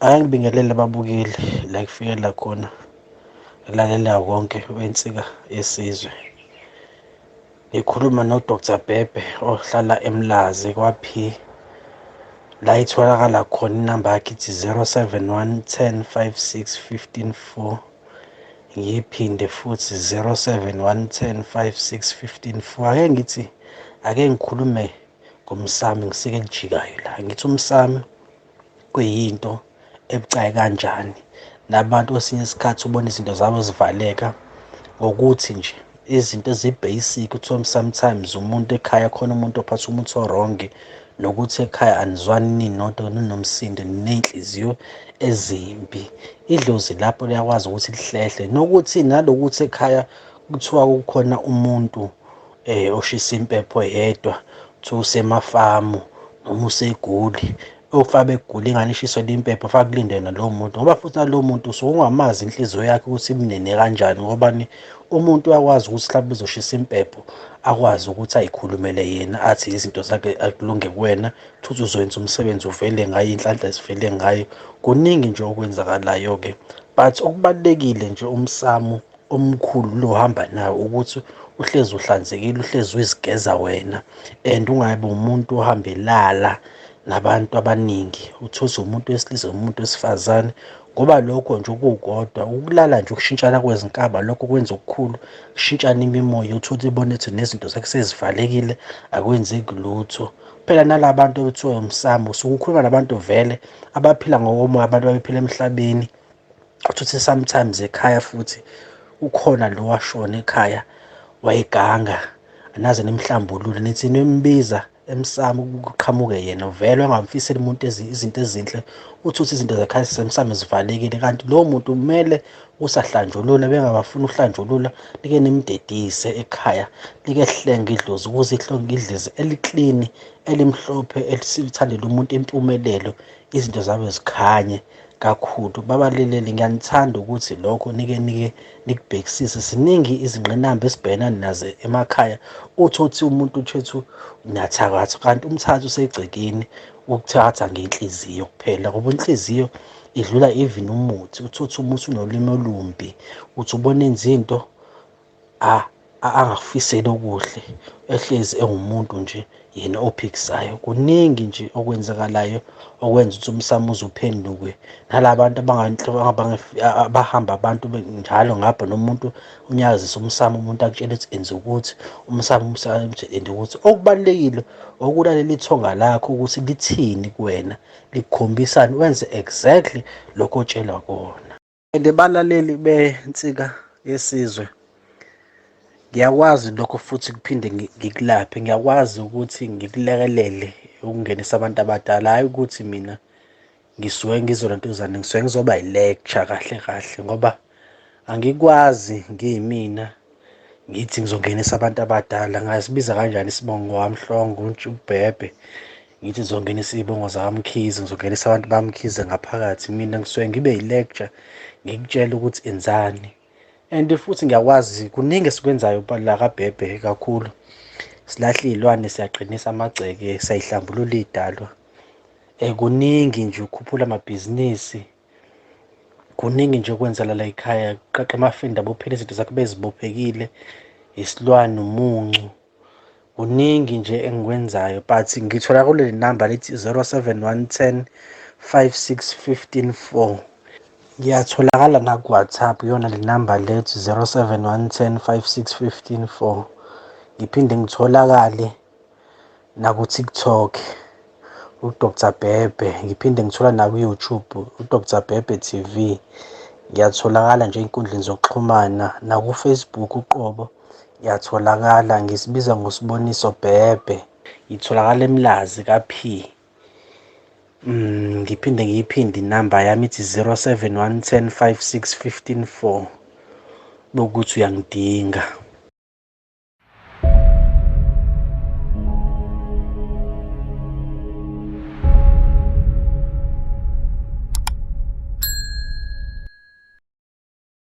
Ake ngibingelele ababukeli la kufikela khona lalela konke wensika yesizwe. Ngikhuluma no-Dr Bhebhe ohlala eMlazi kwa-P, la itholakala khona inamba yakhe ithi 071 10 56 15 4. Ngiyiphinde futhi 071 10 56 15 4. Ake ngithi ake ngikhulume ngomsamo, ngisike elijikayo la. Ngithi umsamo kuyinto ebucayi kanjani, nabantu kwesinye isikhathi ubona izinto zabo zivaleka ngokuthi nje izinto ezi-basic. Uthole sometimes umuntu ekhaya khona umuntu ophatha umuthi o-wrong, nokuthi ekhaya anizwani ninodwa, ninomsindo, niney'nhliziyo ezimbi. Idlozi lapho liyakwazi ukuthi lihlehle, nokuthi nalokuthi ekhaya kuthiwa kukhona umuntu oshisa impepho yedwa, kuthiwa usemafamu noma useGoli, ofake begula ingane ishiswe impepho, fake kulindwe nalowo muntu, ngoba futhi nalowo muntu usuke ungamazi inhliziyo yakhe ukuthi imnene kanjani. Ngobani, umuntu uyakwazi ukuthi mhlawumbe uzoshisa impepho akwazi ukuthi ayikhulumele yena, athi izinto zakhe akulunge kuwena, futhi uzoyenza umsebenzi uvele ngayo, inhlanhla zivele ngayo. Kuningi nje okwenzakalayo-ke, but okubalulekile nje umsamo omkhulu lo hamba nawo ukuthi uhlezi uhlanzekile, uhlezi uzigeza wena, and ungabi umuntu ohambelala nabantu abaningi, uthuse umuntu wesilisa umuntu wesifazane, ngoba lokho nje okukodwa ukulala nje ukushintshana kwezinkaba, lokho kwenza okukhulu kushintshana imimoya, uthole ibone ukuthi nezinto zakhe sezivalekile, akwenzeki lutho. Phela nalabantu ekuthiwa umsamo, usuke ukhuluma nabantu vele abaphila ngokomoya, abantu abaphila emhlabeni. Uthi sometimes ekhaya futhi ukhona lo washona ekhaya wayeganga, anaze nimhlambulule, nithi nimbiza emsamo kuqhamuke yena, vele angamfiseli umuntu izinto ezinhle, uthi uthi izinto zakhaya zisemsamo zivalekile, kanti lowo muntu kumele usahlanjulula, bengabafuni ukuhlanjulula, like nimdedise ekhaya, like hlenge idlozi ukuze ihlonke idlozi eliklini elimhlophe elisithandela umuntu impumelelo, izinto zabo zikhanye kakhulu. Babaleleli, ngiyanithanda ukuthi lokho nike nike nikubhekisise. Siningi izingqinamba esibhekana nazo emakhaya, uthi uthi umuntu uthethu uyathakatha, kanti umthatha usegcekeni, ukuthatha ngenhliziyo kuphela, ngoba inhliziyo idlula even umuthi. Uthi uthi umuthi unolimi olumbi, uthi ubona enza into angakufiseli okuhle, ehlezi engumuntu nje yena ophikisayo. Kuningi nje okwenzakalayo okwenza ukuthi umsamo uze uphenduke. Nalabantu abahamba abantu njalo ngapha, nomuntu unyakazisa umsamo, umuntu akutshela ukuthi enza ukuthi umsamo, umsamo enza ukuthi. Okubalulekile ukulalela ithonga lakho ukuthi lithini kuwena, likukhombisani, wenze exactly lokho otshelwa kona. And balaleli bensika yesizwe, ngiyakwazi lokho futhi kuphinde ngikulaphe, ngiyakwazi ukuthi ngikulekelele ukungenisa abantu abadala. Hhayi ukuthi mina ngisuke ngizolantuzana, ngisuke ngizoba yi-lecture kahle kahle, ngoba angikwazi ngiyimina ngithi ngizongenisa abantu abadala. Ngasibiza kanjani isibongo kwaMhlongo, uBhebhe, ngithi ngizongenisa iy'bongo zakaMkhize, ngizongenisa abantu baMkhize ngaphakathi. Mina ngisuke ngibe yi-lecture, ngikutshele ukuthi enzani. And futhi ngiyakwazi, kuningi esikwenzayo la kaBhebhe kakhulu. Silahla iy'lwane, siyaqinisa amagceke, siyayihlambulula iy'dalwa. Kuningi nje, ukukhuphula amabhizinisi, kuningi nje okwenzela la ekhaya. Kuqaqa amafenda abophele izinto zakho bezibophekile, isilwane, umuncu, kuningi nje engikwenzayo. But ngithola kuleli namba lithi 071 10 56 15 4. Ngiyatholakala naku-WhatsApp, iyona le namba lethi 071 10 56 15 4. Ngiphinde ngitholakale naku-TikTok, u-Dr Bhebhe. Ngiphinde ngithola naku-YouTube, u-Dr Bhebhe TV. Ngiyatholakala nje ey'nkundleni zokuxhumana, naku-Facebook uqobo ngiyatholakala, ngisibiza ngoSiboniso Bhebhe. Ngitholakala eMlazi ka-P. Ngiphinde ngiyiphinde inamba yami ithi 071 10 56 15 4, bokuthi uyangidinga.